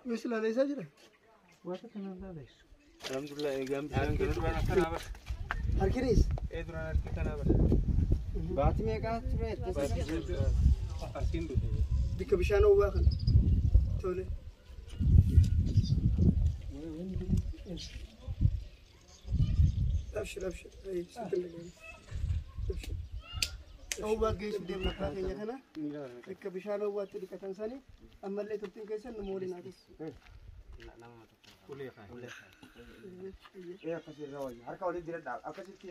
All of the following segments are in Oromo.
Yoo silaalee isaa jira. Alhamdulillah eegaan bishaan kana duraan akkanaa bara. Harkinis. Ee duraan harki kanaa bara. Baatii meeqaa ture? Harkiin dhufe. Bikka bishaan oowwaa kana. Tole. Abshir abshir. Sitti hin dhaga'amu. Abshir. Oowwaa geessu deemna abbaa keenya kana. Bikka bishaan oowwaatti dhiqatan sani ammallee turtiin keessan nu waliin haa ta'u. Harka walitti diradhaa. Akkasitti.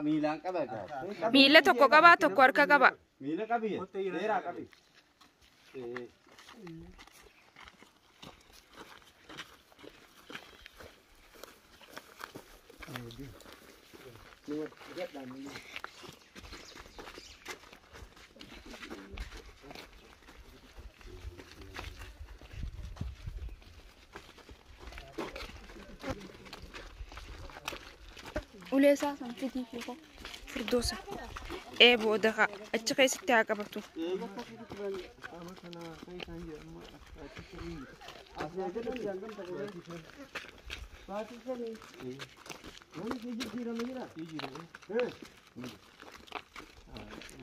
Miilaan qaba egaa. Miila tokko qabaa tokko harka qaba. Miila qabi. Dheeraa qabi. Ulee isaa san fidii fi koo furdoosa. Ee booda haa achi keessatti haa qabatu.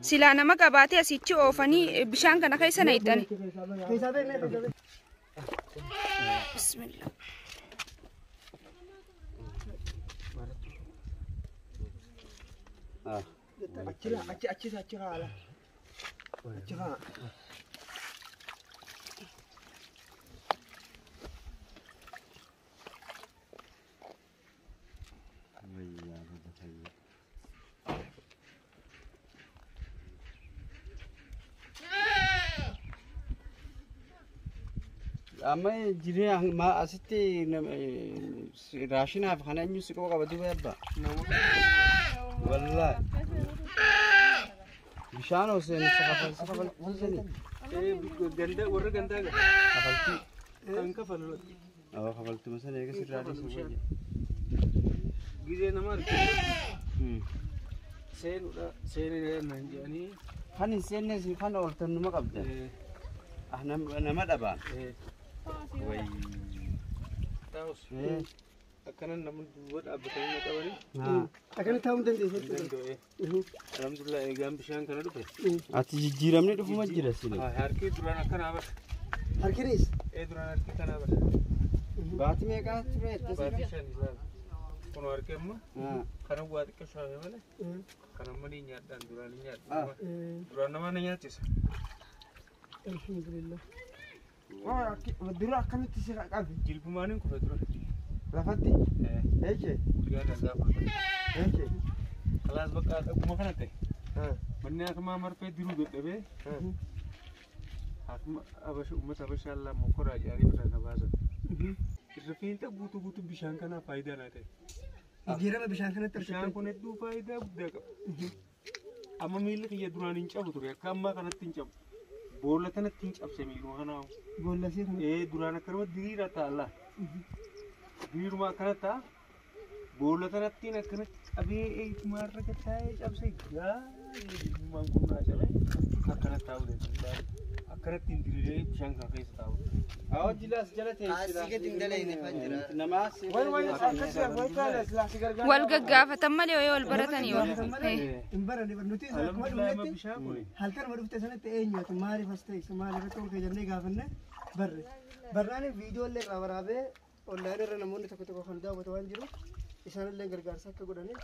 Silaa nama qabaatee asichi oofanii bishaan kana keessa na hidhani. Keessaa ba'e mee keessaa ba'e. Bismillah. Achi achi achi haala. Achi haa. Amma jireenya asitti raashinaaf kana eenyu si qaba qaba duuba yabba. Wallaahi. Bishaan osoo hin safalchiisani. Ganda warra gandaa gara. Kafaltii. Kan kafalu. Awwa kafaltuma sana eega sirraa dhiisu wayya. Gizee nama arginu. Seenuudha seenee naan jedhanii. Kan hin seenne isin kan ooltan numa qabda. Nama dhabaan. Wayii. Taa'us akkanan namni duuba dhaabbatanii na qabanii. Akkana taa'uu hin dandeessu jechuudha. Alhamdulillah eegaan bishaan kana dhufe. Ati jijjiiramni dhufuma jira sile. Harki duraan akkanaa bara. Harkinis. Ee duraan harki kanaa bara. Baatii meeqaa ture? Baatii shan ilaala. Kun harki amma kana waa xiqqoo shaafee malee kan amma ni nyaadhaan duraan ni nyaadha. Duraan nama na nyaachisa. Alhamdulillah. Dura akkamitti si qabe? Jilbumaaniin kufe dura. Lafatti? Eeche? Guyyaa dangaa kufe. Eeche? Kalaas bakka dhuguma kana ta'e. Manni akkuma marfee diruu dadhabee. Akkuma abasha uummata abashaa allaa mokoraa jedhanii biraa na baasan. Irra fiinxa guutuu guutuu bishaan kanaa faayidaa naa ta'e. Jijjiirama bishaan kanatti Bishaan argatte. kun hedduu faayidaa guddaa qaba. Amma miilli kiyya duraan hin cabu ture akka ammaa kanatti hin cabu. Boolla kanatti hin cabse miiluma kanaa. Boollasee kana. Ee duraan akkanuma diriira ta'a. Diriiruma akkana ta'a. Boolla kanattiin akkanatti qabee eegumaarra taa'ee cabse gaarii jilbumaan kun naa cabe akkana taa'uu danda'a. Akkanatti hin diriiree bishaan kana keessa taa'u. Awwa jilaas jala teessisa. Asii gadi hin dalagne faan jira. Namaas. Wai wai akkasii wai kaala silaa si gargaara. Wal gaggaafatan malee wayii wal baratanii wal. Hin baranne bar nuti akkuma Alhamdulillah amma dhufnetti bishaan kun halkan ma dhufte sanatti eenyuatu maaliif as ta'e maaliif akka ol jennee gaafanne barre. Barraan viidiyoo illee irraa waraabee onlaayinii irra namoonni tokko tokko kan daawwatu waan jiru isaan illee gargaarsa akka godhaniif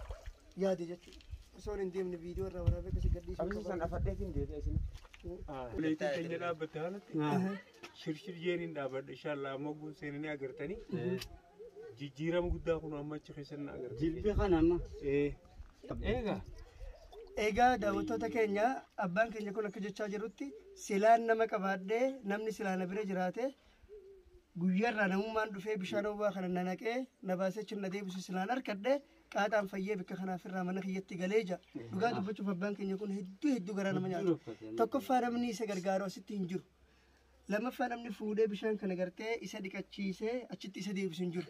yaade jechuudha. Osoo hin deemne viidiyoo irraa waraabee akkasii gadhiisuu Qabsi san qaba. afadheetiin deebi'e isin. Leetii keenya dhaabbatte haalatti shirshir jeeniin dhaabbadhe inshallah amma guun seenanii agartanii jijjiirama guddaa kun amma achi keessan na agartan. Jilbi kana amma. Eegaa. Egaa daawwattoota keenya abbaan keenya kun akka jechaa jirutti silaan nama qabaadhee namni silaa na bira jiraate guyyaarraa namummaan dhufee bishaan oowwaa kana na naqee na baasee achi na deebisu silaan harkadhee qaaxaan fayyee bakka kanaaf irraa mana kiyyatti galee jira. Dhugaa dubbachuuf abbaan keenya kun hedduu hedduu garaa nama nyaata. Tokkoffaa namni isa gargaaru asitti hin jiru. Lammaffaa namni fuudhee bishaan kana gartee isa dhiqachiisee achitti isa deebisu hin jiru.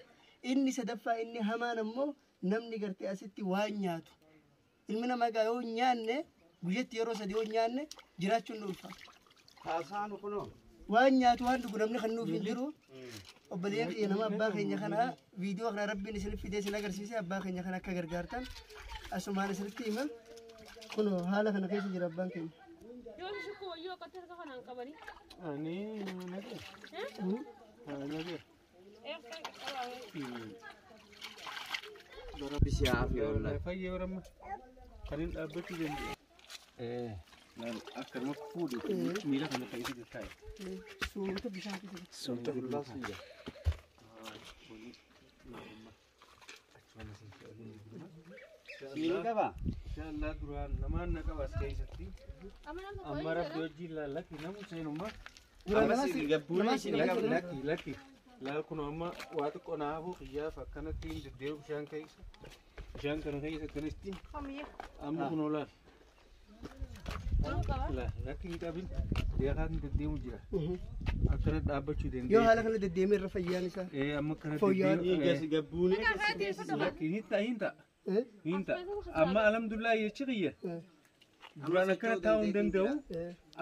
Inni sadaffaa inni hamaan ammoo namni gartee asitti waan nyaatu. Ilmi namaa egaa yoo hin nyaanne Guyyatti yeroo sadii yoo nyaanne jiraachuun nu ulfaata. Haasaan kunoo. Waan nyaatu waan dhugu namni kan nuuf hin jiru. Obboleeyyan kiyya nama abbaa keenya kana viidiyoo kana rabbiin isin fidee isin agarsiise abbaa keenya kana akka gargaartan asumaan isinitti hima. Kunoo haala kana keessa jira abbaan keenya. Ani nagee. Nagee. Rabbi si haa fi wallahi. Fayyee horamma. Kan hin dhaabbachuu danda'u. Akkanuma fuudhu miila kana kan isa taa'e. Suuta bishaan keessa. Suuta jira. Siin qaba. Inshallah duraan namaan na qaba as keessatti. Amma rabbi wajjin laallatti namu seenumma. Amma si gabbuunee siin qaba. Lakki lakki. Laal kun amma waa xiqqoo naafuu xiyyaaf akkanatti hin deddeebi'u bishaan keessa. Bishaan kana keessa akkanatti. Amma kun olaal. Lakki hin qabin. Beekaan deddeemu jira. Akkana dhaabbachuu Yoo dandeenya. haala kana deddeemee irra fayyaan isaa. Amma akkana Fooyya'aa. deddeemu. Gabbuunee. Lakki hin ta'a hin ta'a. Hin ta'a. Amma alhamdulillah jechi kiyya. Duraan akkana taa'uu hin danda'u.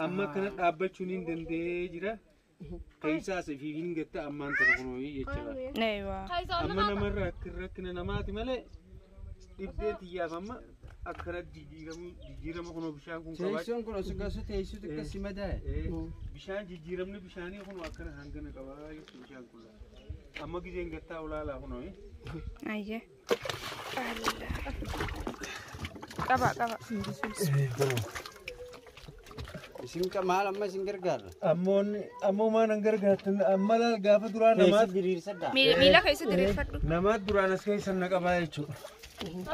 Amma akkana dhaabbachuun hin danda'ee jira. Keessaas fi hin gatta ammaan tana kunoo jechuudha. Eewwa. Amma namarra rakkina namaati malee dhibdee xiyyaaf amma akkana jijjiirama kunoo bishaan kun qabaachuu. Teessoon kun osoo gasu teessoo xiqqaa si madaa'e. Bishaan jijjiiramni bishaanii kunoo akkana hangana qabaa jechuudha bishaan kun. Amma gizeen gattaa olaalaa kunoo. Ayyee. Qaba qaba. Isin maal amma isin gargaarra? Ammoo maan an gargaartan amma laal gaafa duraa namaat Teessoo diriirsadhaa. Miila keessa diriirfadhu. namaat duraan as keessa na qabaa jechuudha.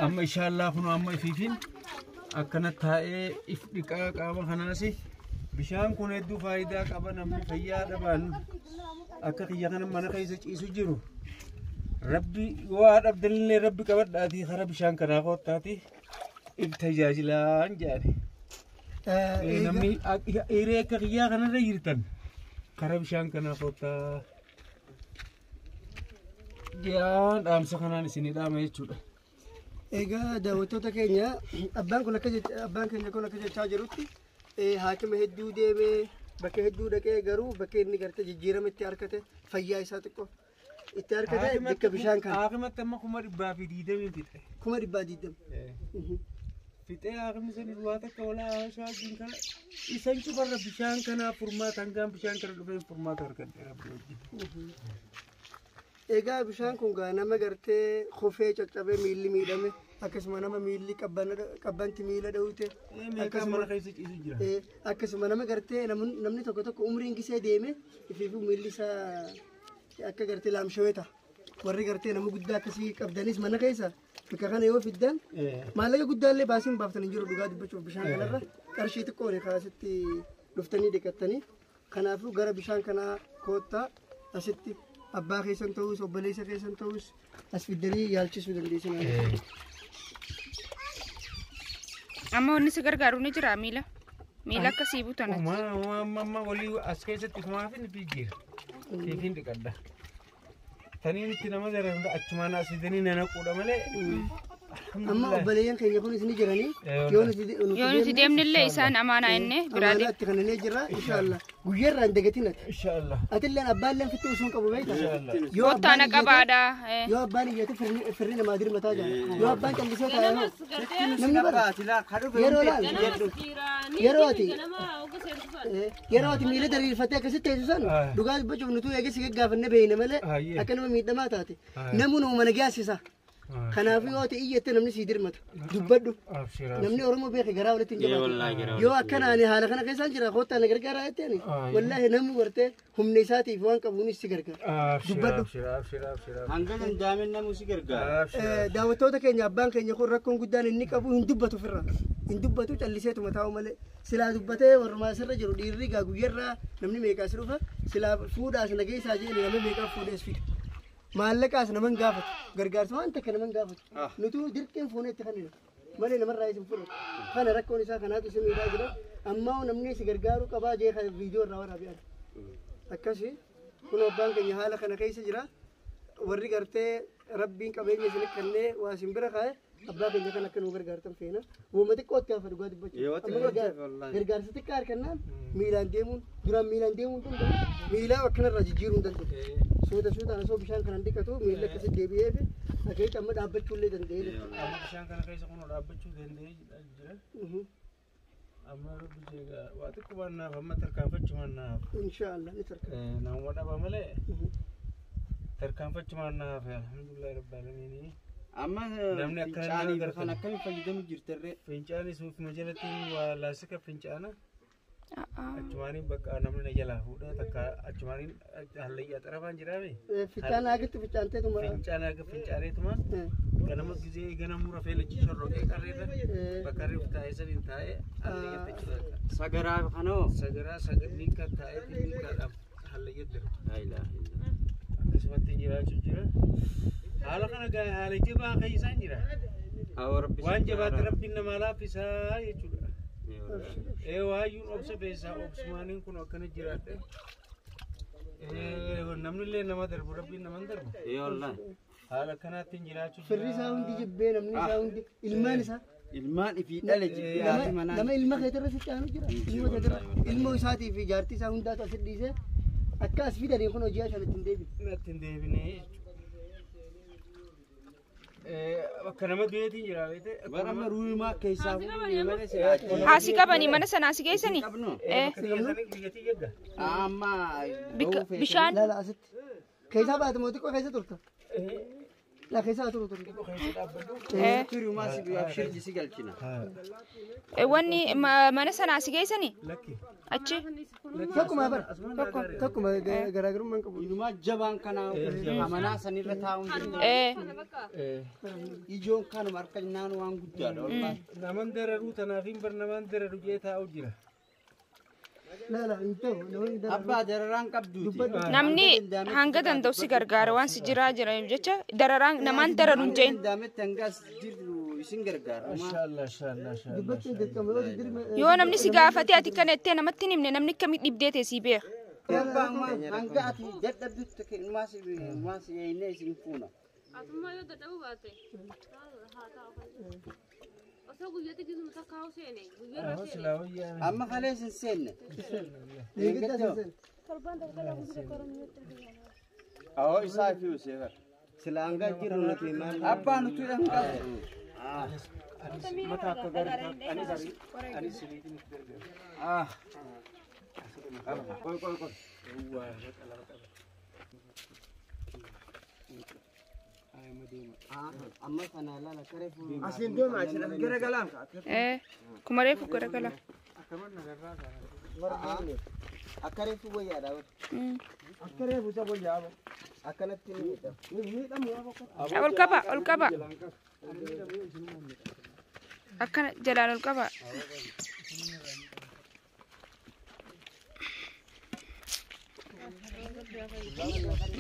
Amma inshaallaa kunoo amma ifiifin akkana taa'ee if dhiqaa qaama kanaas bishaan kun hedduu faayidaa qaba namni fayyaa dhabaan akka kiyya kana mana keessa ciisu jiru. Rabbi waa dhabdanillee rabbi qabadhaatii kara bishaan kanaa koottaatii if tajaajilaan jedhani. Namni hiree akka kiyyaa kanarra jirtan kara bishaan kanaa koottaa. Jaan dhaamsa kanaan isinii dhaama jechuudha. Egaa daawwattoota keenya abbaan kun akka abbaan keenya kun akka jechaa jirutti haakima hedduu deemee bakka hedduu dhaqee garuu bakka inni gartee jijjiirama itti argate fayyaa isaa xiqqoo itti argate bakka bishaan kana Haakimatti amma 120,000 fixe. 120,000. Fixee haakimni sanis waa takka walaa haashaa wajjin kana isan cufarra bishaan kanaa furmaata hangaan bishaan kana dhufeen furmaata argadhe rabbi wajjin. Egaa bishaan kun gaa nama gartee kofee caccabee miilli miidhame akkasuma nama miilli qabbanti miila dhawute Meeqaa mana keessa ciisu jira. Akkasuma nama gartee namni tokko tokko umriin gisee deeme ifiifuu miilli isaa akka gartee laamshawee ta'a. Warri gartee nama guddaa akkasii qabdanis mana keessa bakka kana yoo fiddan maallaqa guddaallee baasiin baaftan hin jiru dhugaa dubbachuuf bishaan kanarra qarshii xiqqoon kaasitti dhuftanii dhiqattanii. Kanaafuu gara bishaan kanaa koottaa asitti abbaa keessan ta'us obboleessa keessan ta'us as fiddanii yaalchisuu dandeessan. Amma wanni si gargaaru ni jira miila. Miila akkasii butanatti. Amma amma walii as keessatti kumaaf inni jijjiira. Siifin dhiqadha. Taniin itti nama daran achumaan as fidanii nanaquudha malee. Amma obboleeyyan keenya kunis ni jiranii yoo nuti Yoo nuti deemnillee isaan amaanaa inni biraa amaanaa itti kanneen jira inshallah guyyaarraa hin dagatin ati. Inshallah. Atilleen abbaalleen fitti osoo hin qabu beekta. Yoo Kottaa na abbaan iyyate qabaadha. yoo abbaan iyyate firri namaa dirmataa jira. Yoo abbaan callisee taa'e hoo namni bara yeroo laal yeroo ati yeroo ati miila diriirfattee akkasitti teessu san dhugaa dubbachuuf nutuu eegesi gaggaafannee beeyne malee akka nama miidhamaa taate namuu nama mana geessisa. Kanaafuu yoo ati iyyatte namni sii dirmata dubbadhu. Namni Oromoo beeke garaa walitti hin jabaatu. Yoo akkana ani haala kana keessaan jira kottaa na gargaaraa jetteen wallaahi namni gartee humna isaatiif waan qabuunis si gargaara. Dubbadhu. Hanga danda'ameen namuu si gargaara. Daawwattoota keenya abbaan keenya kun rakkoon guddaan inni qabu hin dubbatu ofirraa. Hin dubbatu calliseetuma taa'u malee. Silaa dubbatee warrumaa asirra jiru dhiirri gaa guyyarraa namni meeqaas dhufa silaa fuudhaas nageessaa jedhani nama meeqaa fuudhees fida. Maallaqaas nama hin gaafatu. Gargaarsa waan takka nama hin gaafatu. Nutuu dirqiin fuunee itti kennina. Malee namarraa isin fudhatu. Kana rakkoon isaa kanaatu isin miidhaa jira. Ammaa namni si gargaaruu qabaa jee kan viidiyoo irraa waraabee arga. Akkasi kun abbaan keenya haala kana keessa jira. Warri gartee rabbiin qabeenya isin kennee waa isin bira kaa'e Abbaa keenya kan akka nu gargaartan feena. Uuma xiqqootti hafa dhugaa dubbachuu. Yoo Amma xiqqootti hafe wallaahi. Gargaarsa xiqqaa harkannaan miilaan deemuun duraan miilaan deemuu hin danda'u. Miilaa akkanarraa jijjiiruu hin danda'u. Suuta suutaan osoo bishaan kanan dhiqatu miilli akkasitti deebi'ee fi akkasitti amma dhaabbachuu illee danda'ee jira. Amma bishaan kana keessa kun dhaabbachuu danda'ee jira. Amma rabbi jeegaa waa xiqqoo naaf amma tarkaanfachumaan naaf. Inshaallah ni tarka. Nama dhaba malee tarkaanfachumaan naaf alhamdulillah rabbil aalamiin. Amma Namni akkana nama fincaanii gargaara. kan akkamii fayyadamu jirtarree? Fincaani suufuma jalatti waa laasika fincaana. Achumaaniin bakka namni na jalaa fuudhee takka achumaaniin hallayyaa xarafaan jiraame. Fincaan hagitti fincaanteetuma. Fincaan akka fincaaneetuma ganama gizee ganamuu rafee lachi shorroqee qarreerra bakka reefu taa'ee saniin taa'ee hallayyaa jechuudha. Sagaraa kanoo. Sagaraa sagalii kan taa'ee xixiqqaadhaaf hallayyaa jira. Laa ilaaha illallah. Akkasumatti jiraachuu jira. Haala kana gaa haala jabaa keessaan jira. Awwa rabbi Waan si jabaatti gargaara. rabbiin namaa laaffisaa jechuudha. Ee waayyuun obsa beesaa obsumaaniin kun akkana jiraadhe. Ee namni illee nama darbu rabbiin nama hin darbu. Ee wallaahi. Haala akkanaatiin jiraachuu Firri isaa hundi jibbee namni isaa hundi ilmaan isaa. Ilmaan ifii dhale jibbee haati manaa. Nama ilma keetirra sitti aanu jira. Ilma keetirra ilmoo isaatii fi jaartii isaa hundaatu asit dhiisee akka as fidanii kun hojii shan ittiin deebi'u. Natti hin deebinee jechuudha. Ee bakka nama du'eetiin jira beekte. Bara amma ruumaa keessaa fuudhee malee silaa Haasi qabanii mana sana asi geessanii? qabnu. Ee Biyya tiyya eegga. Amma bikka bishaan Laala asitti. Keessaa baate moo xiqqoo keessa turta? Laa keessaa turu turte. ee Turumaa si abshirji si galchina. wanni mana sana asi geessanii? Lakki. Achi Tokkuma bara. tokko Tokkuma garaagarummaa hin qabu. Ilumaa jabaan kana amanaa sanirra taa'uun jiru. ee Ijoon kanuma harka naan waan guddaadha wallaahi. Naman dararuu tanaaf hin bar naman dararu jee taa'u jira. Laala hin ta'u namni dara. Abbaa dararaan qabduuti. Namni hanga danda'u si gargaara waan si jiraa jiraniif jecha dararaan namaan dararu hin jehin. Danda'ametti hanga as jirru isin gargaara. Inshaallah inshaallah inshaallah. Dubbachuun dirqama yoo dirme. Yoo namni si gaafate ati kana jettee namatti hin himne namni akkamii dhibdee ta'e si beeka. Abbaa hanga ati dadhabdutti numaa si eeynee isin fuuna. Atummaa yoo dadhabuu baatte haa taa'u. Osoo guyyaatti gisuma takka haa seene guyyaarra seene. Silaa wayyaa. Amma kalees hin seenne. Eeggattaa seen. Awwa isaa fi useera. Sila hanga jiru nuti maal. Abbaa nuti hanga. Mata akka gaarii anis siriitiin itti gargaara. Ah. Qoy qoy qoy. Amma kana laala karee fuudhu. Asiin deema asiin as gara galaan ka'a. Ee kuma reefu garagala. Akka reefu wayyaadha. Akka reefu isa wayyaa. Akkanatti ni miidhama. Miidhamu yaa boqqotu. Ol qaba ol qaba. Akkana jalaan ol qaba.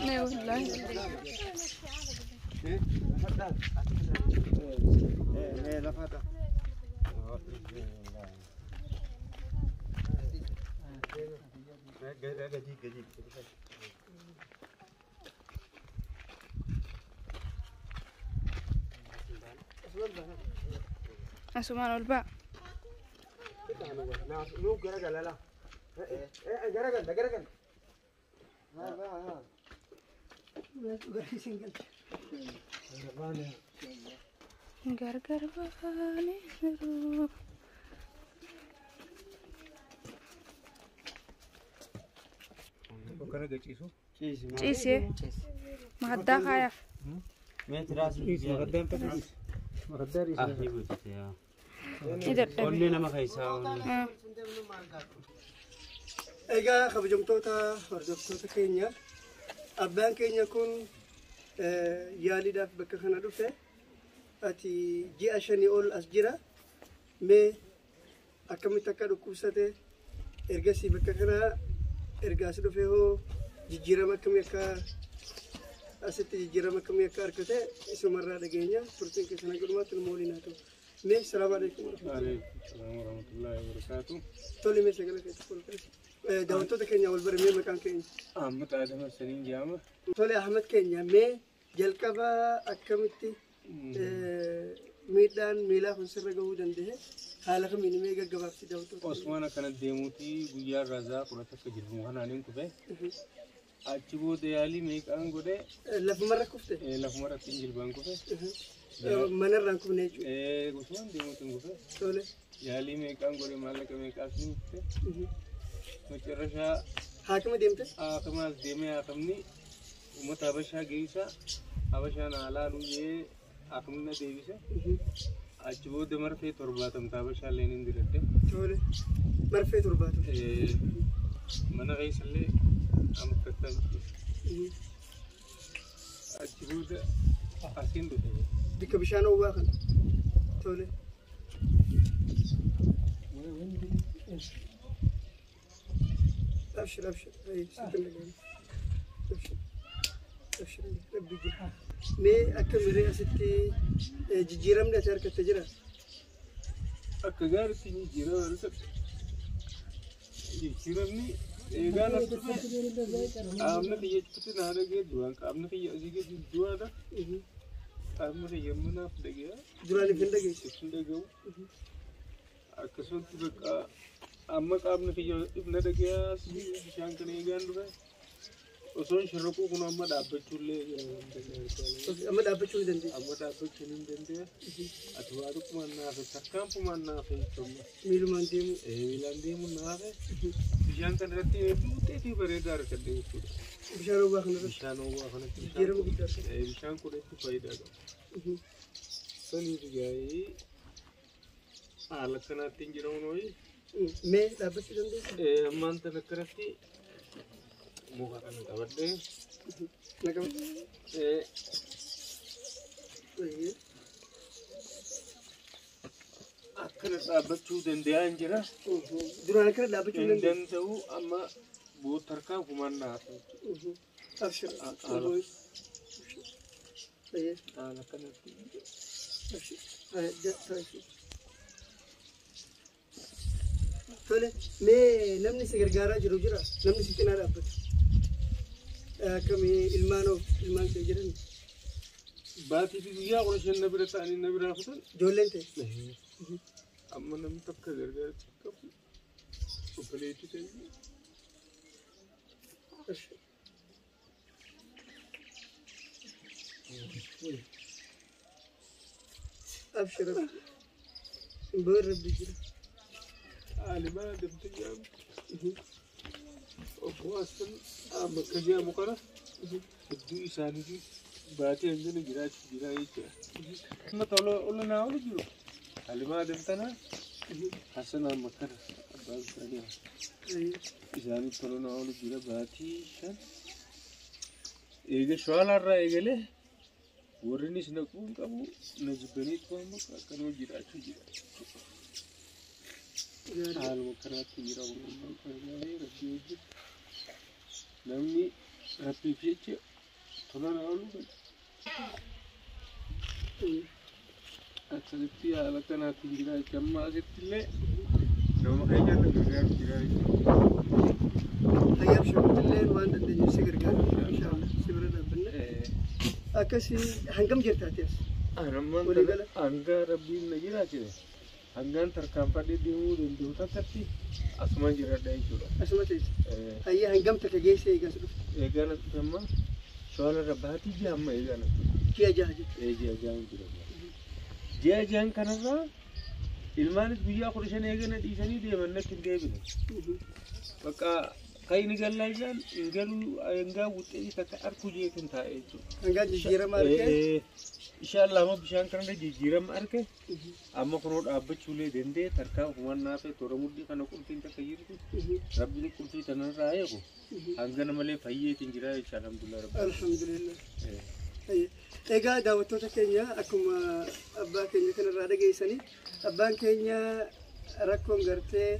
Nee wallaahi. Gadi gadi. Asumaan ol ba'a. Nu gara galala. Gara gala gara gala. Gargar baanee jiru. Akkana gachiisu. Ciisee mahaddaa kaayaaf. Maqaddaan taphis. Maqaddaan Ni dadhabe. Onnee nama keessaa. Egaa kabajamtoota hordoftoota keenya abbaan keenya kun yaaliidhaaf bakka kana dhufe ati ji'a 5 ol as jira mee akkamitti akka dhukkubsate ergasii bakka kana erga as dhufe hoo jijjiirama akkamii akka asitti jijjiirama akkamii akka argate isumarraa dhageenya turtiin keessan hanga dhumaatti nu waliin haa ta'u. Mee salaamu alaikum warahmatullahi wabarakatuh. Tole mee sagalee keessatti ol kaase. Daawwattoota keenya wal bare mee maqaan keenya. Ahmad Adam Saniin jedhama. Tole Ahmad keenya mee jalqaba akkamitti Miidhaan miilaa kun sirra gahuu danda'e haala kamiin mee gaggabaabsi daawwattoota? Osmaan akkana deemuuti guyyaa irraa za'a 11 jirmu kanaaniin kufe. Achi booda yaalii meeqaan godhee Lafumarra kufte? Lafumarratti jilbaan kufe. Manarraan kufne jechuudha. Osmaan deemuutiin kufe. Tole. Yaalii meeqaan godhe maallaqa meeqaas ni kufe. Macarrashaa Haakima deemte? Haakimaas deemee haakimni uummata Habashaa geessa. Habashaan haa laaluu jee haakimni na deebise. Achi booda marfee 70 Habashaa illee ni diradde. Tole. Marfee 70. Mana keessallee amma takkaan achi booda asiin dhufe. Bikka bishaan oowwaa kana. Tole. Abshir abshir. Sitti hin dhaga'amu. Abshir. Abshir. Rabbi jira. Mee akka miree asitti jijjiiramni ati argatte jira? Akka gaariitti jijjiirama argatte. Jijjiiramni eegaan as dhufe qaamni kiyya achitti naa dhagee duraan qaamni kiyya asii gadi du'aadha. Qaamni kiyya immoo naaf dhagaya. Duraan if hin dhageessu. Hin dhaga'u. Akkasumatti bakka amma qaamni kiyya na dhagaya bishaan kana eegaan dhufe. Osoo hin shirriquu kun amma dhaabbachuullee Amma dhaabbachuu ni dandeessa. Amma dhaabbachuu ni dandeenya. Ati waa dhukkubaan naafe tarkaanfumaan naafe jechuudha. Miilumaan deemuu. Miilaan deemuun naafe bishaan kana irratti hedduu ta'eetii bareedaa argadhe jechuudha. Bishaan oowwaa kana irratti. Bishaan oowwaa kanatti Jijjiirama guddaa argatte. Bishaan kun hedduu faayidaa qaba. Saniif gaa'ee haala akkanaatti hin jiramu nooyi. Mee dhaabbachuu dandeessa? Ammaan tana akkanatti muka kana qabadhee Na qaba. Akkana dhaabbachuu danda'aa jira. Duraan akkana dhaabbachuu Hin hin dandeessu. danda'u amma tarkaanfumaan naafe. Abshir. Haala akkanatti. Abshir. Tole, mee namni si gargaaraa jiru jira? Namni si cinaa dhaabbatu? Akkamii ilmaan of ilmaan kee jiran? Baatii fi guyyaa 15 na bira ta'anii na biraa kutan. Ijoolleen ta'e? Amma namni takka gargaarsa qabu obboleettii ta'e. Abshir. Abshir abshir. Hin rabbi jira. Alimaa damte jedhamu. Obbo Hassan bakka jedhamu kana hedduu isaaniitu baatee hangana jiraachuu jira jechuudha. Amma tola ol naa ol jiru. Alimaa damtana Hassan amma kana abbaan isaanii isaanii tola naa ol jira baatii 5. Eega shawaalaarraa eegalee warrinis naquu hin qabu na jibbanii amma akkanuma jiraachuu jira. Haaluma kanaatti jira rabbii wajjin. Namni rabbiif jecha tola naa oolu akkasitti haala kanaatiin jira jechuudha. Amma asitti illee nama keenya gargaaru jira jechuudha. Hayyaa abshir illee waan dandeenyu si gargaara. Inshaallah si bira dhaabbanne. Akkasii hangam jirta ati as? Anammaan hanga rabbiin na jiraachise hangaan tarkaanfadhee deemuu danda'u takkatti asuma jiraadha jechuudha. Asuma teessa. Hayyaa hangam takka geessee eegas dhufte? Eegaan as dhufe amma shawaalarra baatii ji'a amma eegaan as dhufe. Ji'a 6 jechuudha. Ji'a 6 jira. Ji'a 6 kanarraa ilmaanis guyyaa 15 eegana dhiisanii deeman natti hin deebine. Bakka kan inni gallaa jiran hin galuu hangaa wuxxee takka arkuu jeetin taa'e jechuudha. Hangaa jijjiirama argee? Inshallah amma bishaan kanarra jijjiirama arge amma kunoo dhaabbachuulee danda'e tarkaanfumaan naafee toora mudhii kana qulfiin takka jirtu rabbiin qulfii tanarraa eegu hangana malee fayyeetiin jira jecha alhamdulillah rabbi. Alhamdulillah. Egaa daawwattoota keenya akkuma abbaa keenya kanarraa dhageessanii abbaan keenya rakkoon gartee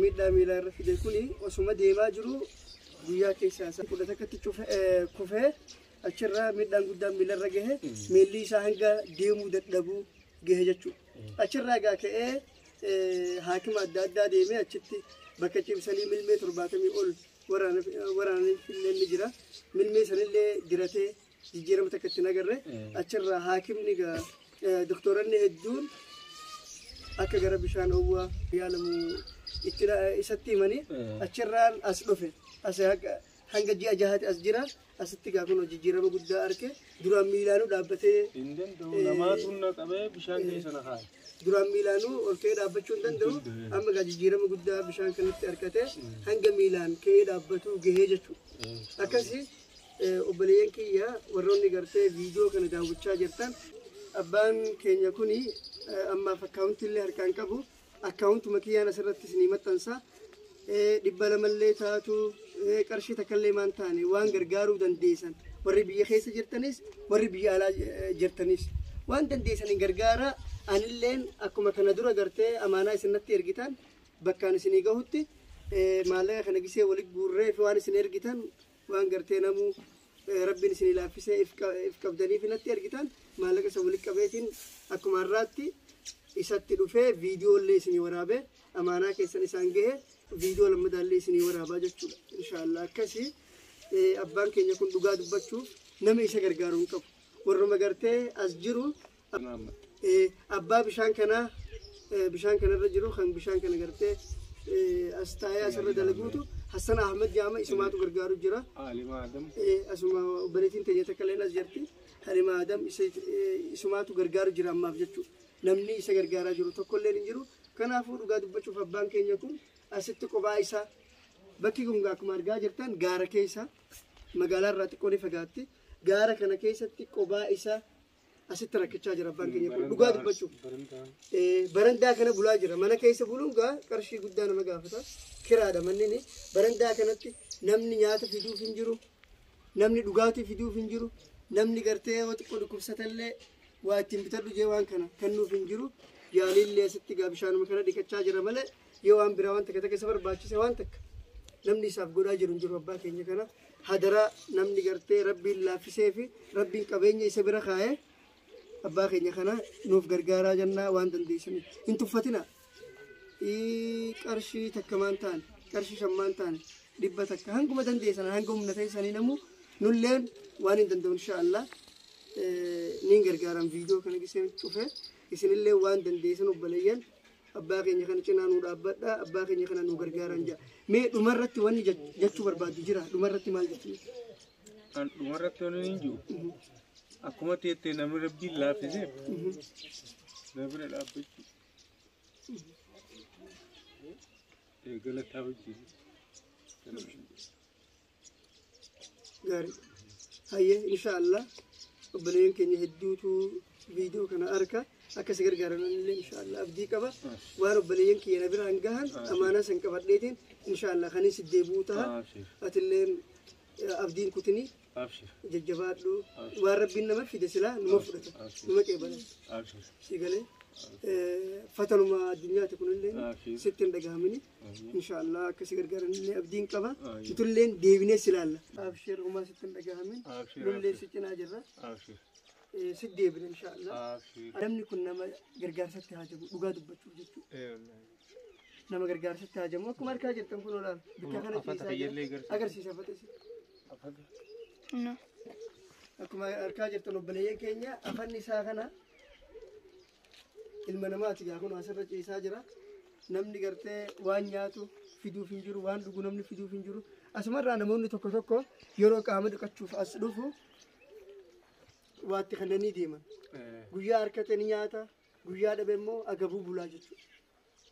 miidhaa miilaa irra fide kuni osuma deemaa jiru guyyaa keessaa isaa 11tti kufee achirraa miidhaan guddaan miilarra gahe miilli isaa hanga deemuu dadhabuu gahe jechuudha. Achirraa egaa ka'ee haakima adda addaa deemee achitti bakka cimsanii milmee 70 ol waraananiif illee ni jira. Milmee sanillee diratee jijjiirama takka itti nagarre achirraa haakimni egaa Doktoronni hedduun akka gara bishaan owwaa yaalamu itti isatti himanii achirraan as dhufe. As hanga ji'a jahaati as jira. Asitti gaa kun jijjiirama guddaa arge. Duraan miilaanuu dhaabbatee Hin danda'u namaatu na qabee bishaan keessa na kaa'e. Duraan miilaanuu ol ka'ee dhaabbachuu hin danda'u. Amma gaa jijjiirama guddaa bishaan kanatti argate hanga miilaan ka'ee dhaabbatu gahee jechuudha. Akkasii obboleeyyan kiyya warroonni gartee viidiyoo kana daawwachaa jirtan, abbaan keenya kuni ammaaf akkaawuntii illee harkaan qabu, akkaawuntuma kiyyaan asirratti isinii maxxansa. 200llee taatu, qarshii takkallee maan taane, waan gargaaruu dandeessan, warri biyya keessa jirtanis warri biyya alaa jirtanis waan dandeessaniin gargaara. Anilleen akkuma kana dura gartee amaanaa isinatti ergitan bakkaan isinii gahutti maallaqa kana gisee walitti guurree fi waan isin ergitan, waan gartee namuu rabbiin isinii laaffisee if qabdanii fi natti ergitan, maallaqa isa walitti qabeetiin akkuma har'aatti isatti dhufee viidiyoo isinii waraabee amaanaa keessan isaan gahe viidiyoo lammadaallee isinii waraabaa jechuudha. Inshaallah akkasii abbaan keenya kun dhugaa dubbachuuf nama isa gargaaru hin qabu. Warruma gartee as jiru, abbaa bishaan kanaa, bishaan kanarra jiru, kan bishaan kana gartee as taa'ee asirra dalaguutu Hassan Ahmed jaama, isumaatu gargaaru jira. Alimaa Adam. Asuma obboleettiin teenya takka illee as jirti. Halima Adam isumaatu gargaaru jira ammaaf jechuudha. Namni isa gargaaraa jiru tokkollee hin jiru. Kanaafuu dhugaa dubbachuuf abbaan keenya kun asitti kophaa isaa, bakki kun akkuma argaa jirtan gaara keessa, magaalaa irraa xiqqoo ni fagaatti. Gaara kana keessatti kophaa isaa asitti rakkachaa jira abbaan keenya kun dhugaa dubbachuuf. Barandaa kana bulaa jira. Mana keessa buluun gaa qarshii guddaa nama gaafata. Kiraadha manni. Barandaa kanatti namni nyaata fiduuf hin jiru. Namni dhugaatii fiduuf hin jiru. Namni gartee yoo xiqqoo dhukkubsatallee waa ittiin bitadhu jee waan kana kennuuf hin jiru. Yaaliillee asitti gaa bishaanuma kana dhiqachaa jira malee yoo waan biraa waan takka takka isa barbaachise waan takka namni isaaf godhaa jiru hin jiru abbaa keenya kana. Hadaraa, namni gartee rabbiin laaffisee fi rabbiin qabeenya isa bira kaa'ee abbaa keenya kana nuuf gargaaraa jennaa waan dandeessaniif. Hin tuffatina. Qarshii takka maan taane, qarshii 5 maan taane, 100 hanguma dandeessan, hanga humna teessanii namuu nulleen waan hin danda'u inshaallah niin gargaaran. Viidiyoo kana gisee cufe isinillee waan dandeessan obboleeyyan abbaa keenya kana cinaa nuu dhaabbadha, abbaa keenya kana nuu gargaaran jedha. Mee dhumarratti wanni jechuu barbaaddu jira? Dhumarratti maal jechuu? An dhumarratti wanni hin jiru. Akkuma teettee namni rabbiin laaffiseef na bira dhaabbachuu. Galataa wajjin. Gaarii. Hayyee, inshaallah obboleeyyan keenya hedduutu viidiyoo kana arka, akka si gargaaran illee inshaallah abdii qaba. Waan obboleeyyan kiyya na biraan gahan amaanaa san qabadheetiin inshaallah kanin si deebi'uu ta'a. Atilleen abdiin kutinii jajjabaadhu, waan rabbiin nama fide silaa numa fudhata, numa qeebala. Si galee fatanuma addunyaati kunillee sitti hin dhagahamini, inshaallah akka si gargaaran illee abdiin qaba. Nutulleen deebinee si ilaalla. Abshir, umaa sitti hin dhagahamin, nullee si cinaa jirra. Si deebine inshaallah. Namni kun nama gargaarsatti haajamu dhugaa dubbachuuf jechuudha. Nama gargaarsatti haajamu akkuma argaa jirtan kun olaal bikka kana ciisaa jira. Agarsiisa afata isi. Akkuma argaa jirtan obboleeyyan keenya, afanni isaa kana ilma namaati gaa kun asirra ciisaa jira. Namni gartee waan nyaatu fiduuf hin jiru, waan dhugu namni fiduuf hin jiru. Asumarraa namoonni tokko tokko yeroo qaama dhiqachuuf as dhufu waatti kannanii deeman. Guyyaa harkate ni nyaata, guyyaa dhabe immoo agabuu bulaa jechuudha.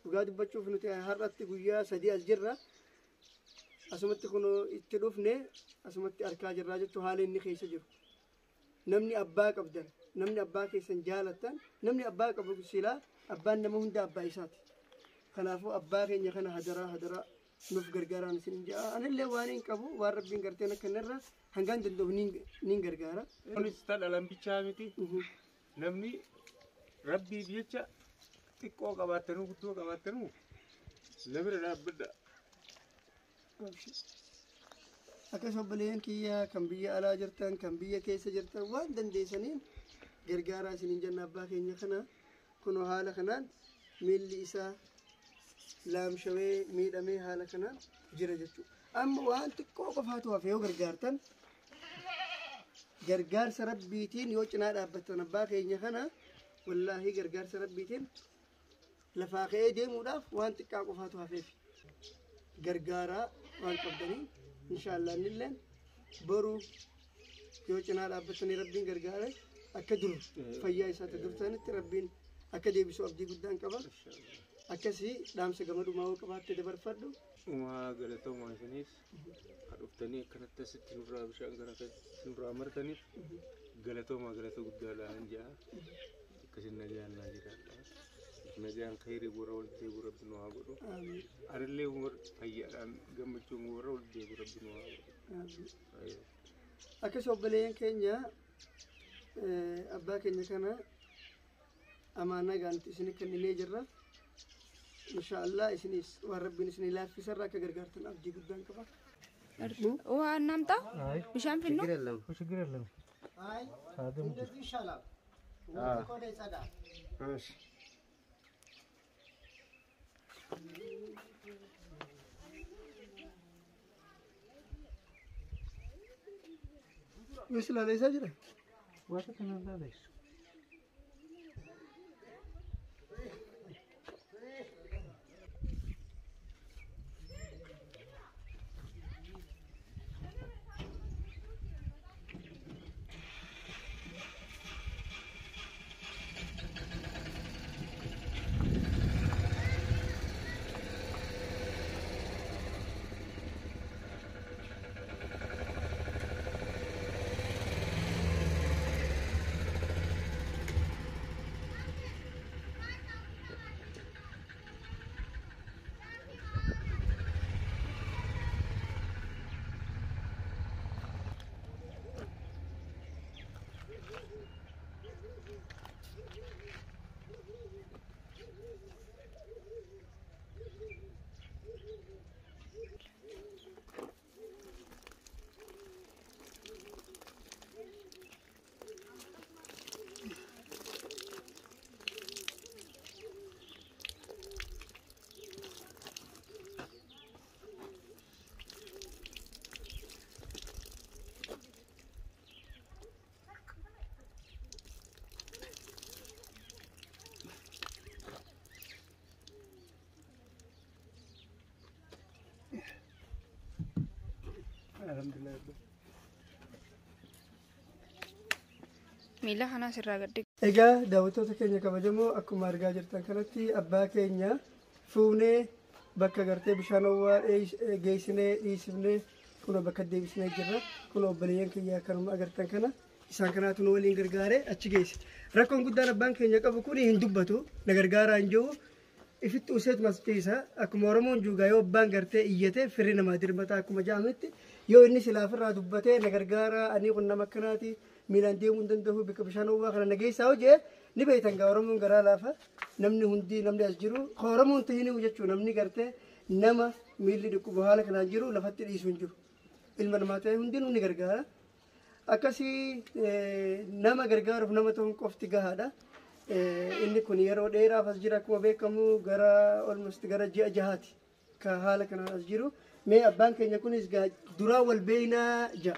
Dhugaa dubbachuuf nuti har'atti guyyaa 3 as jirra. Asumatti kun itti dhufne, asumatti argaa jirraa jechuun haala inni keessa jiru. Namni abbaa qabdan, namni abbaa keessan jaalattan, namni abbaa qabu silaa abbaan nama hunda abbaa isaati. Kanaafuu abbaa keenya kana hadaraa hadaraa nuuf gargaaraan isin ja'a. Anillee waan hin qabu, waan rabbiin garteen akka irra hangaan danda'u niin gargaara. Kunis dhalan bichaa miti. Namni rabbiif jecha xiqqoo qabaattanuu guddoo qabaattanuu na bira dhaabbadha. Akkas obboleeyyan kiyya kan biyya alaa jirtan, kan biyya keessa jirtan, waan dandeessaniin gargaaraa isiniin jenna abbaa keenya kana. Kunoo haala kanaan miilli isaa laamshawee miidhamee haala kanaan jira jechuudha. Amma waan xiqqoo qofaatu hafe. Yoo gargaartan, gargaarsa rabbiitiin yoo cinaa dhaabbattan abbaa keenya kana Wallaahi gargaarsa rabbiitiin lafaa ka'ee deemuudhaaf waan xiqqaa qofaatu hafeef. Gargaaraa waan qabdanii inshaallah innilleen boru yoo cinaa dhaabbatanii rabbiin gargaare akka dur fayyaa isaatti durtanitti rabbiin akka deebisu abdii guddaan qaba. Akkasii dhaamsa gama dhumaa yoo qabaatte dabarfadhu. Uumaa galatoomaa isinis haa dhuftanii akkanatti asitti nurraa bishaan gara nurraa martaniif galatoomaa galata guddaadhaan ja'a. Akkasin nagaan naa jiraadha. Nagaan khayrii warra walitti deebi'u rabbi nu haa godhu. Anillee fayyaadhaan gammachuun warra walitti deebi'u rabbi nu haa godhu. Akkas obboleeyyan keenya abbaa keenya kana amaanaa gaanti isin kenninee jirra. Inshaallah isinis waan rabbiin isinii laaffisarraa akka gargaartan abdii guddaan qaba. ውሃ እናምጣ bishaan finnu ችግር የለም። ችግር የለም። አይ እንደዚህ ይሻላል። ቆዳ ይጸዳል። እሺ Yoo silaalee isaa jira? Wanta kana laaleessu. Miila kanas irraa gad dhiqu. Egaa daawwattoota keenya kabajamoo akkuma argaa jirtan kanatti abbaa keenya fuunee bakka gartee bishaan owwaa geessinee dhiisifnee kun bakka deebisnee jirra. Kun obboleeyyan kiyya akkanuma agartan kana isaan kanaatu nu waliin gargaaree achi geesse. Rakkoon guddaan abbaan keenya qabu kun hin dubbatu na gargaaraa hin jiru. Ifitti useetuma as ciisa akkuma Oromoon juugaa yoo abbaan gartee iyyate firri namaa dirmataa akkuma jedhametti yoo inni silaafirraa dubbatee na gargaaraa ani kun nama akkanaati miilaan deemuu hin danda'u bakka bishaan owwaa kana na geessaa hojii ni beektan gaa Oromoon garaa laafa namni hundi namni as jiru ka Oromoon tahinimu jechuun namni gartee nama miilli dhukkuba haala kanaan jiru lafatti dhiisu hin jiru ilma namaa ta'e hundinuu ni gargaara akkasii nama gargaaruuf nama ta'uun qofti gahaadha. Inni kun yeroo dheeraaf as jira akkuma beekamu gara almost gara ji'a jahaati ka haala kanaan as jiru. Mee abbaan keenya kunis duraa wal beeynaa ja'a.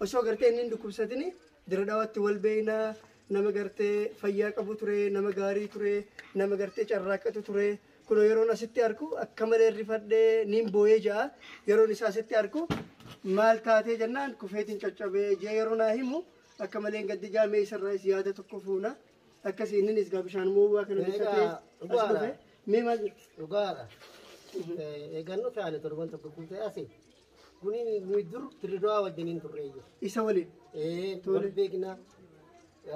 Osoo gartee inni hin dhukkubsatini dira dhawaatti wal beeynaa nama gartee fayyaa qabu ture, nama gaarii ture, nama gartee carraaqqatu ture. Kun yeroon asitti argu akka malee rifadhee niin booyee ja'a. Yeroon isaa asitti argu maal taatee jennaan kufeetiin caccabee ji'a yeroo naa himu akka malee gaddi jaamee isarraa yaada tokko fuuna. Akkasii innis gaa bishaan moowwaa kana dhiqatee as dhufe. Mee maal jettu? Dhugaadha. Eegannu fe'ane torban tokko guutee asi. Kuni nuyi dur Dirridawaa wajjiniin turreeyyu. Isa waliin. Wal beekna.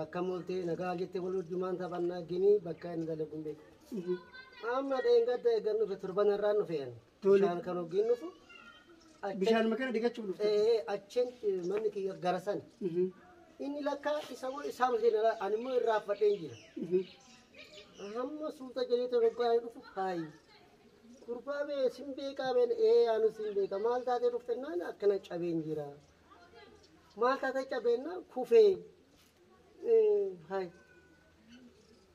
Akkam ooltee nagaa jettee wal wajjumaan taphannaa ginii bakka inni dalagu hin beeku. Amma dheengadda eegannu dhufe torban irraan nu fe'an. Bishaan kan hoggeen dhufu. Bishaan kana dhiqachuuf dhufte. Achiin manni kiyya gara sana. Inni lakka isa moo isaa miti ani immoo irraa fadheen jira. Hamma suuta jedhee torban dhufu haayi. Gurbaa bee sin beekaa been ee anu sin beeka maal taatee dhuftennaan akkana cabeen jira. Maal taatee cabeennaan kufee. Haayi.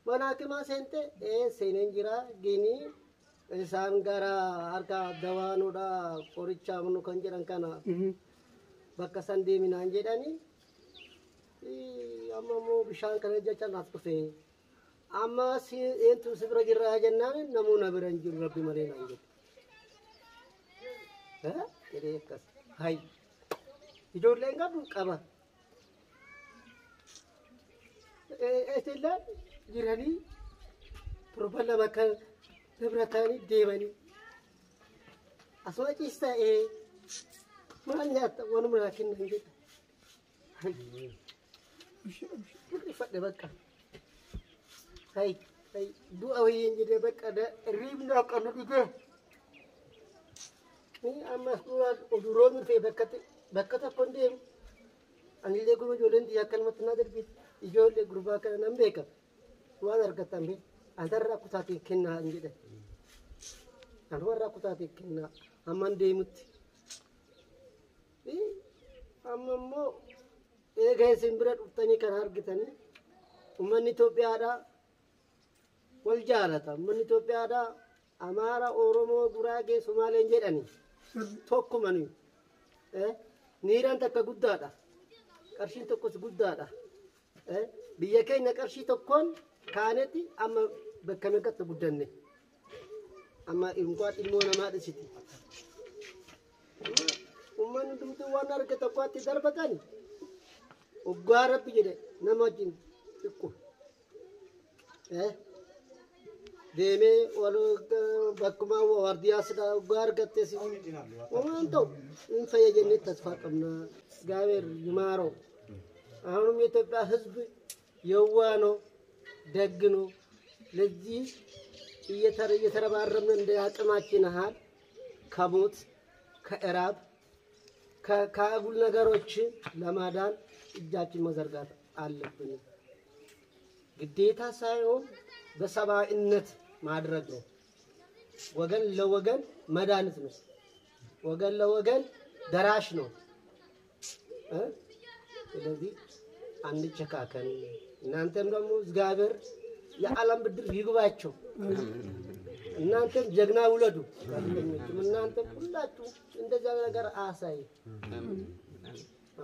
Mana hakimaa seente ee seeneen jira ginii isaan gara harka dawaanuudha qoricha nu kan jedhan kana bakka san deeminaan jedhanii. Amma immoo bishaan kana jecha naaf dhufe. Amma eentu si bira jirraa jennaan namuu na bira hin jiru rabbi malee naan jedhe. Jedhee akkas. Hay. Ijoolleen qabdu qaba. Eetellaan jiranii torban lama kan bira ta'anii deemanii. Asuma ciistaa maal nyaatta wanuma naa kennan jedhe. Fadhe bakka. Hay hay du'a wayyiin jedhee bakka riibni akka nu dhigee. Amma oduroon dhufee bakka tokko hin deemu. Anillee gurba ijoolleen xiyyaa akkanumatti naa darbiti. Ijoollee gurbaa kana nan beeka. Waan argatan beeka. Antarraa kutaatiin kennaa hin jedhan. Anwarraa kutaatiin kennaa hamma hin deemutti. Amma immoo eega isin bira dhuftanii kan argitanii uummanni Itoophiyaadhaa wal jaalata. Uummanni Itoophiyaadhaa Amaara, Oromoo, Guraagee, Sumaaleen jedhani tokkuma nuyi. Niiraan takka guddaadha. Qarshiin tokkos guddaadha. Biyya keenya qarshii tokkoon kaanetti amma bakka meeqatti guddanne. Amma inkwaa ilmoo namaa dhisiti. Uummanni hundumtuu waan arge tokkotti darbatan oggaa rabbi jedhe nama wajjin xiqqu. Deemee bakkuma waardiyaa silaa oggaa argattes waan ta'u hin fayya jennee tasfaa qabna. እግዚአብሔር ይማረው። አሁንም የኢትዮጵያ ሕዝብ የዋህ ነው፣ ደግ ነው። ለዚህ እየተረባረብን እንደ አቅማችን ያህል ከሞት ከእራብ ከአጉል ነገሮች ለማዳን እጃችን መዘርጋት አለብን። ግዴታ ሳይሆን በሰብአዊነት ማድረግ ነው። ወገን ለወገን መድኃኒት ነው። ወገን ለወገን ደራሽ ነው። ስለዚህ አንጨካከን። እናንተም ደግሞ እግዚአብሔር የዓለም ብድር ይግባቸው። እናንተም ጀግና ውለዱ። ጋዜጠኞችም እናንተም ሁላችሁ እንደዛ ነገር አሳይ።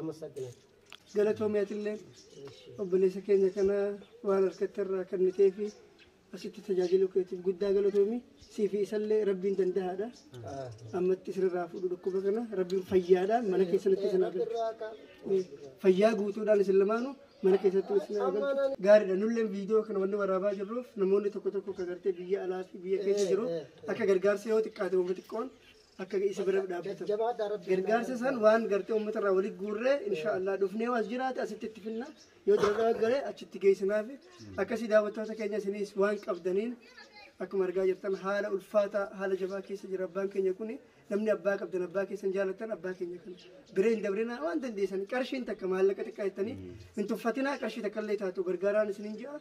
አመሰግናለሁ። Galatoomi atillee obboleessa keenya kana waan harkatti irraa kennitee fi asitti tajaajiluu keetiif guddaa galatoomi. Sii fi isallee rabbiin danda'aadha. Ammatti isinirraa fuudhu dhukkuba kana rabbiin fayyaadhaan mana keessanitti isin haa galchu. Fayyaa guutuudhaan isin lamaanuu mana keessatti isin haa galchu. Gaariidha. Nulleen viidiyoo kana wanni waraabaa jirruuf namoonni tokko tokko akka gartee biyya alaa fi biyya keessa jiru akka gargaarsa yoo xiqqaate uummata xiqqoon akka isa bira dhaabbatan. Gargaarsa san waan gartee uummata irraa walitti guurree inshaallah dhufnee as jiraate asitti itti finna yoo dalagaa garee achitti geessinaafi akkasii daawwattoota keenya isinis waan qabdaniin akkuma argaa jirtan haala ulfaataa haala jabaa keessa jira abbaan keenya kuni namni abbaa qabdan abbaa keessan jaallattan abbaa keenya kana biree hin dabrinaa waan dandeessan qarshiin takka maallaqa xiqqaa jettanii hin tuffatinaa qarshii takka illee taatu gargaaraan isiniin ji'a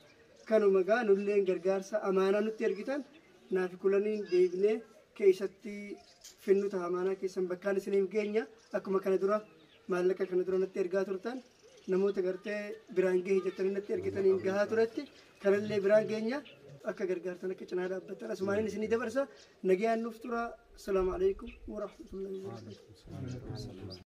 kanuma gaa nulleen gargaarsa amaanaa nutti ergitan naafi kulaniin deebinee keessatti finnu ta'a amaanaa keessan bakkaan isiniif geenya akkuma kana dura maallaqa kana dura natti ergaa turtan namoota gartee biraan gahe jettanii natti ergitaniin gahaa turetti kanallee biraan geenya akka gargaartan akka cinaa dhaabbattan asumaaniin isinii dabarsa nagayaan nuuf tura. Assalaamu alaikum warahmatullahi wabarakatuh.